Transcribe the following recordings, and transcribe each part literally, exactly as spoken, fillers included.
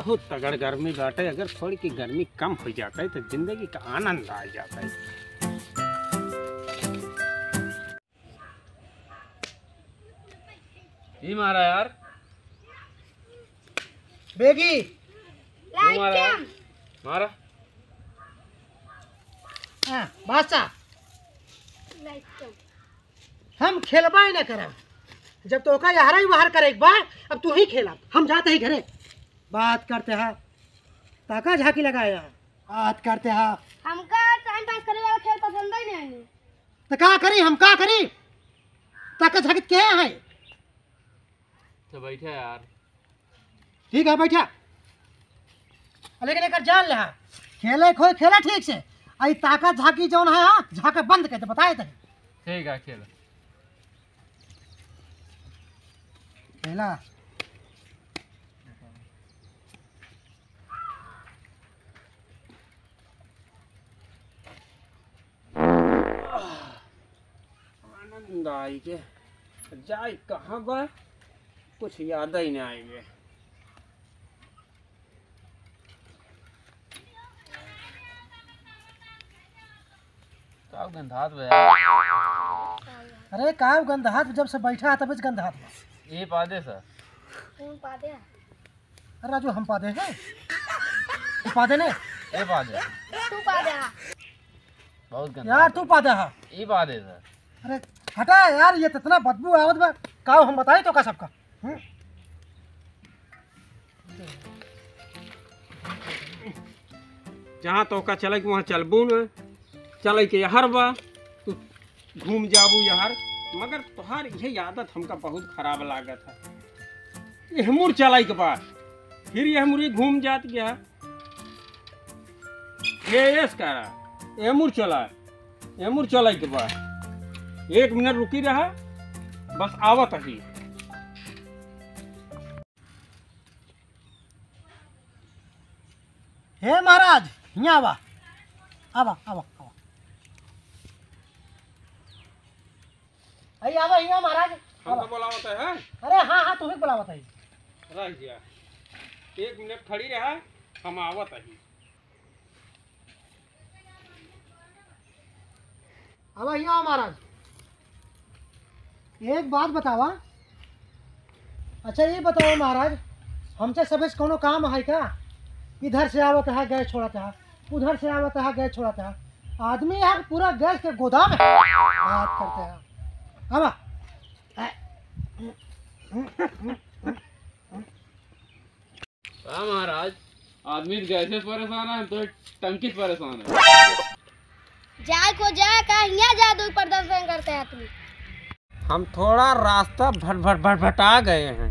बहुत तगड़ गर्मी बाटे, अगर थोड़ी की गर्मी कम हो जाता है तो जिंदगी का आनंद आ जाता है। ई मारा यार। बेगी। क्यों मारा यार? मारा। हाँ, बादशाह। हम खेलबा ही ना करब। जब तोका यहरा ही बाहर करे के बा, अब तू ही खेला। हम जाते ही घरे। बात करते हा, ताका झाकी लगाया। बात करते हा। हमका टाइम पास करे वाला खेल पसंद ही नहीं है। तो का करी, हम का करी? ताका झाकी के है? तो बैठा यार। ठीक है, बैठा। लेकिन एकर जान ले, खेले खोए खेला ठीक से। आई ताका झाकी जौन है, हाँ, झाके बंद कर दे, बताए तनी। ठीक है, खेल। खेला। आनंद आई के जाए कहाँ बा, कुछ याद ही ना आई गे। का गंधात बे? अरे का गंधात, जब से बैठा है तब से गंधात बा। ये पादे सर। कौन पादे है? अरे राजू, हम पादे हैं। तू पादे ने? ये पादे। तू पादे हा। बहुत गंदा यार, तू पादे हा। ई पादे सर। अरे हटा यार, ये तो इतना बदबू आवत बा। का हम बताई तोका सबका? हम्म? जहाँ तोका चले के वहाँ चलबू न। चले के यहर बा, तू घूम जाबू यहर, मगर तोहार यह आदत हमका बहुत खराब लागत है। यह मुड़ चलाई के बाद फिर यह मुड़ी घूम जात गया। ये एस करा, ये मुड़ चला, ये मुड़ चलाई के बाद एक मिनट रुकी रहा, बस आवत ही। हे महाराज, हियाँ आवा, आवा, आवा, आवा। आई आवा, हियाँ महाराज, हमका आवा। बोलावत है, हैं? अरे हाँ, हाँ, तुम्हें बोलावत है। रह गया, एक मिनट खड़ी रहा, हम आवत है। अब यहाँ महाराज, एक बात बतावा। अच्छा, ये बतावा महाराज, हमसे सबसे कौनो काम है का? इधर से आवत है, गैस छोड़त है, उधर से आवत है, गैस छोड़त है। आदमी यहाँ पूरा गैस के गोदाम है। बात करते हैं। अब हाँ महाराज, आदमी तो गैस से परेशान है, हम तो टंकी से परेशान है। जाए को जाए, का हियाँ जादू प्रदर्शन करते हैं आदमी। हम थोड़ा रास्ता भट भट भट भटा गए हैं।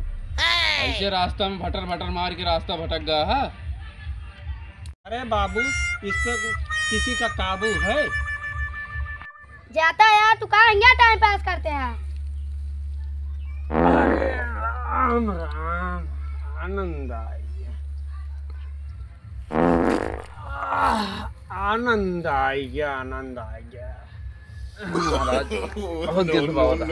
ऐसे रास्ता में भटर भटर मार के रास्ता भटक गया है। अरे बाबू, इस पे किसी का काबू है? जाता यार, तू कहाँ हियाँ टाइम पास करते हैं? अरे राम राम, आनंद आ गया। आह, आनंद आ गया, आनंद आ गया। महाराज, बहुत गिर दबावत है।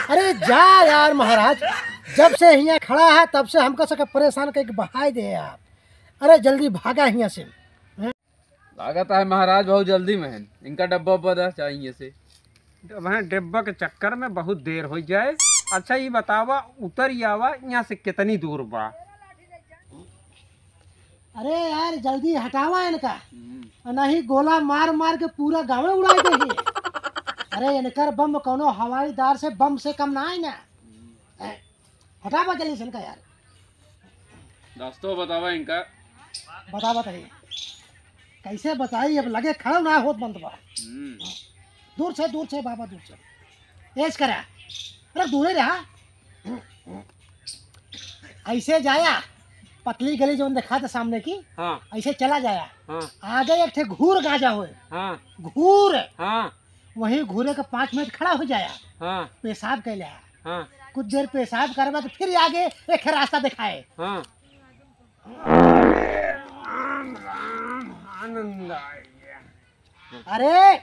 अरे जा यार महाराज, जब से हियाँ खड़ा है तब से हमका सके परेशान करके बहाय दे यार। अरे जल्दी भागा हियाँ से। लागत है महाराज बहुत जल्दी में हैं, इनका डब्बा उब्बा दा चाहिए से। अब हैं, डिब्बा के चक्कर में बहुत देर हो जाए। अच्छा, ये बतावा, उतर ही आवा, यहाँ से कितनी दूर बा? अरे यार, जल्दी हटावा इनका, हम्म। और नहीं गोला मार मार के पूरा गाँव उड़ा देंगे। अरे, इनकर बम कौनो हवाई दार से, बम से कम ना है ना। हम्म। हटावा जल्दी से इनका यार। रास्ता बतावा इनका। बतावा तही। कैसे बताई, अब लगे खड़ा ना होत बनत बा। हम्म। दूर से, दूर से बाबा, दूर से। ऐस करा। अरे दूरे रहा। ऐसे जाया, पतली गली जौन देखात सामने की, हाँ। ऐसे चला जाया। हाँ। आगे एक ठे घूर गांजा होए। हाँ। घूर। हाँ। वहीं घूरे के पाँच मिनट खड़ा हो जाया। हाँ। पेशाब कैले। हाँ। कुछ देर पेशाब करबा तो फिर आगे एक रास्ता दिखाए। हाँ। राम, राम, आनंद आ गया। अरे,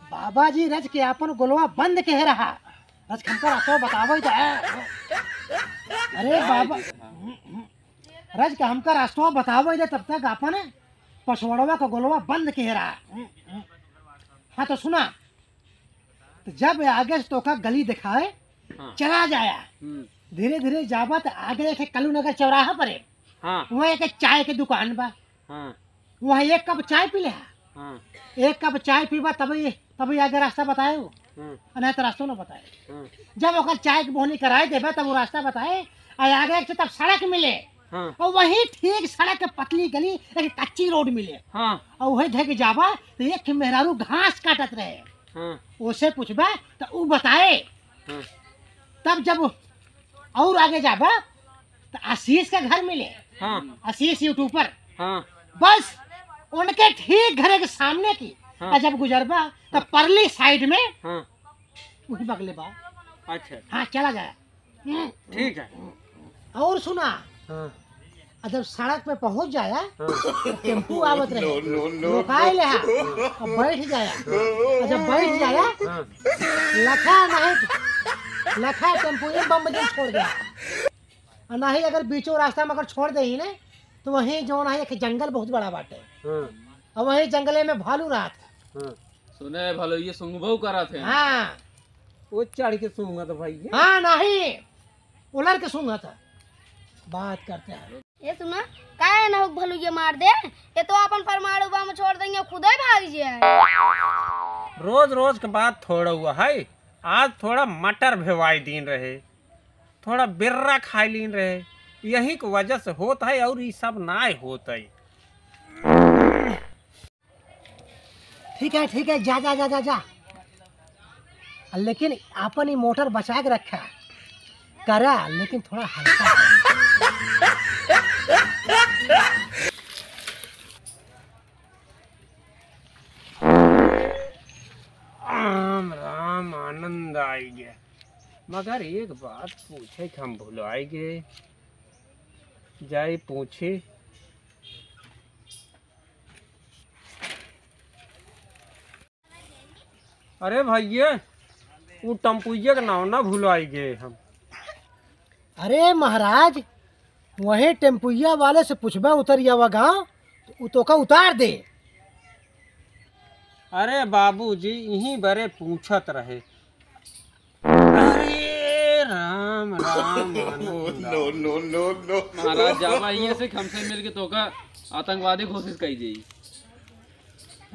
बाबा जी रच के आपन गोलवा बंद कहे रहा, रज, हमका रास्ता बतावै दे। अरे बाबा, रज, का हमका रास्ता बतावै दे, तब तक आपन पसवड़वा का गोलवा बंद किहे रहा। हाँ, तो सुना, तो जब आगे से तोका गली दिखाए, हाँ। चला जाया। हम्म। धीरे धीरे जाबा, तो आगे एक कल्लू नगर चौराहा पर है। हाँ। वहाँ एक चाय के दुकान बा। हाँ। वहाँ एक कप चाय पी ले। हाँ। एक कप चाय पीबा, तभी, तभी आगे रास्ता बताए वो। हाँ। और नहीं तो रास्ता ना बताए। हाँ। जब ओकर चाय के बोहनी कराए देबा, तब वो रास्ता बताए। और आगे एक तब सड़क मिले। हाँ। और वही ठीक सड़क के पतली गली, एक कच्ची रोड मिले। हाँ। और वही धके जाबा, तो एक ठे मेहरारू घास काटत रहे। हाँ। ओसे पूछबा, तो ऊ बताए। हाँ। तब जब और आगे जाबा, तो आशीष का घर मिले। हाँ। आशीष YouTuber। हाँ। बस उनके ठीक घरे के सामने की। हाँ। और जब गुजरबा, तो हाँ। परली side में हाँ। वही बगले बा। अच्छा। हाँ, चला जाए। हम्म। ठीक है। और सुना, हाँ। और जब सड़क पे पहुंच जाया, हाँ। तो टेम्पू आवत रहे। No, no, no, रोकाए ले हा। अब बैठ जाया। हाँ। और जब बैठ जाया, हाँ। लखा नहीं, लखा टेम्पू में बम बम छोड़ गया। और नहीं अगर बीचों रास्ता में अगर छोड़ दे ही ना, तो वहीं जौन है एक जंगल बहुत बड़ा बाटे। हाँ। और वहीं जंगले में भालू रहत है। हाँ। सुने भालू, ये सूंघबो करत है। हाँ। वो चढ़ के सूंघत भाई है। हाँ, नहीं, उलर के सूंघत है। बात करते हैं। ये सुना, काहे ना हो भलुइया मार दे, ये तो अपन परमाणु बम छोड़ देंगे, खुदे भाग जाए। रोज रोज के बात थोड़ा हुआ है, आज थोड़ा मटर भेवाई दीन रहे, थोड़ा बिर्रा खाई लीन रहे, यही के वजह से होत है और ई सब नाय होत है। ठीक है, ठीक है, जा, जा, जा, जा, जा। लेकिन आपन ई मोटर बचा के रखा, करा, लेकिन थोड़ा हल्का। राम राम, आनंद आई गया। मगर एक बात पूछे के हम भुलाई गए, जाई पूछी। अरे भैया, उ टेम्पुइया के नाव ना भुलाई गए हम। अरे महाराज, वही टेम्पुइया वाले से पूछबा उतरियावा गाँव, तो उ तोका उतार दे। अरे बाबूजी, इही बरे पूछत रहे। अरे राम, राम, आनंद। No, no, no, no। महाराज, जावा हियाँ से, हमसे मिल के तोका आतंकवादी घोषित कई जाई।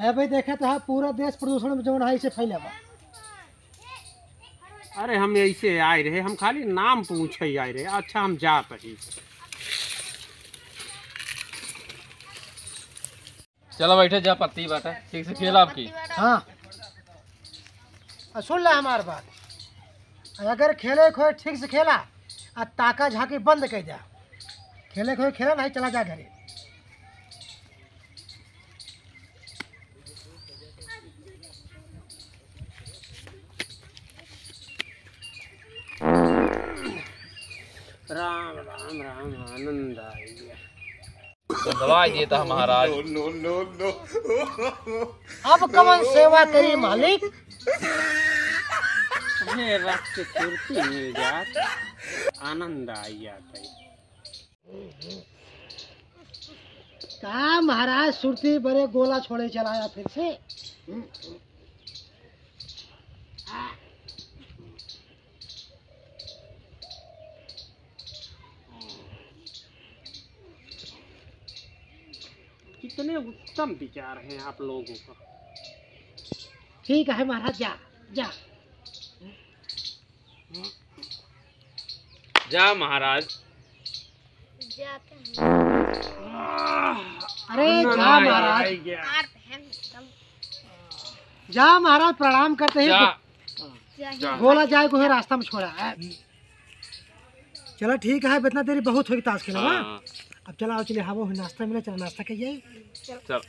ए भाई, देखा तो है, पूरा देश प्रदूषण में जौन है, इसे फैला बा। अरे, हम ऐसे आए रहे, हम खाली नाम पूछे आए रहे। अच्छा, हम जात ही। चला बैठे जा, पत्ती बाटा, ठीक से खेला आपकी। हाँ। आ, सुन ला हमार बात। अगर खेले के होए, ठीक से खेला, आ ताका झांकी बंद कर द्या। खेले के होए खेला, नहीं चला जा घरे। राम, राम, राम, आनंद आ गया। गंधवाई देता है महाराज। No, no, no, no। अब कवन सेवा करी मालिक? हे रक्त सुरती मिल जात, आनंद आई जात है। का महाराज सुरती बरे गोला छोड़े चलाया फिर से? कितने उत्तम विचार हैं आप लोगों का। ठीक है महाराज, जा, जा। जा महाराज। जाते हैं। अरे ना, जा महाराज। आई गया। आते हैं। जा महाराज, प्रणाम करते हैं। जा। जय हिंद। जा। गोला जाए को है, रास्ता में छोड़ा है। चला ठीक है, इतना देरी बहुत होगी ताश खेला, हाँ? हाँ। अब चला, आओ, चले, हवा हुई, नाश्ता मिला, चला नाश्ता करिए। चल।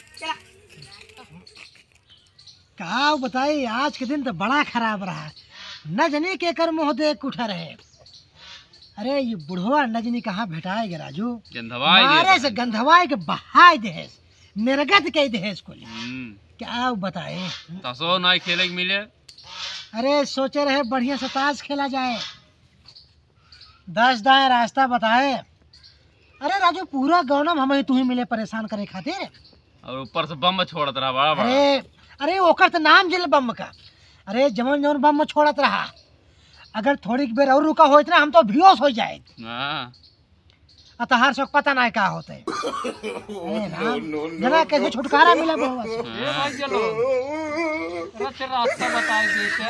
का बताई, आज के दिन तो बड़ा खराब रहा, न जनी केकर मुँह देख उठा रहे। अरे, ये बुढ़वा न जनी कहाँ भेटाए गए, राजू। गंधवाई मारे देत से है। गंधवाई के बहाय देहेस, निर्गत कई देहेस कुल। हम्म। का बताए? तसो नाई खेले के मिले। अरे सोचे रहे बढ़िया से ताश खेला जाए, दस दाएं रास्ता बताए। अरे राजू, पूरा गाँव ना हम ही तू ही मिले परेशान करे खातिर। और ऊपर से बम छोड़त रहा बड़ा बड़ा। अरे, अरे ओकर तो नाम जिल बम का। अरे जवन जवन बम छोड़त रहा, अगर थोड़ी बेर और रुका होइत ना, हम तो बेहोश हो जाए। हाँ। आ तहार शौक पता ना का होते। अरे राम, जना कैसे छुटकारा मिला बहुआ से। ए भाई चलो, अरे तेरा रास्ता बताए देते।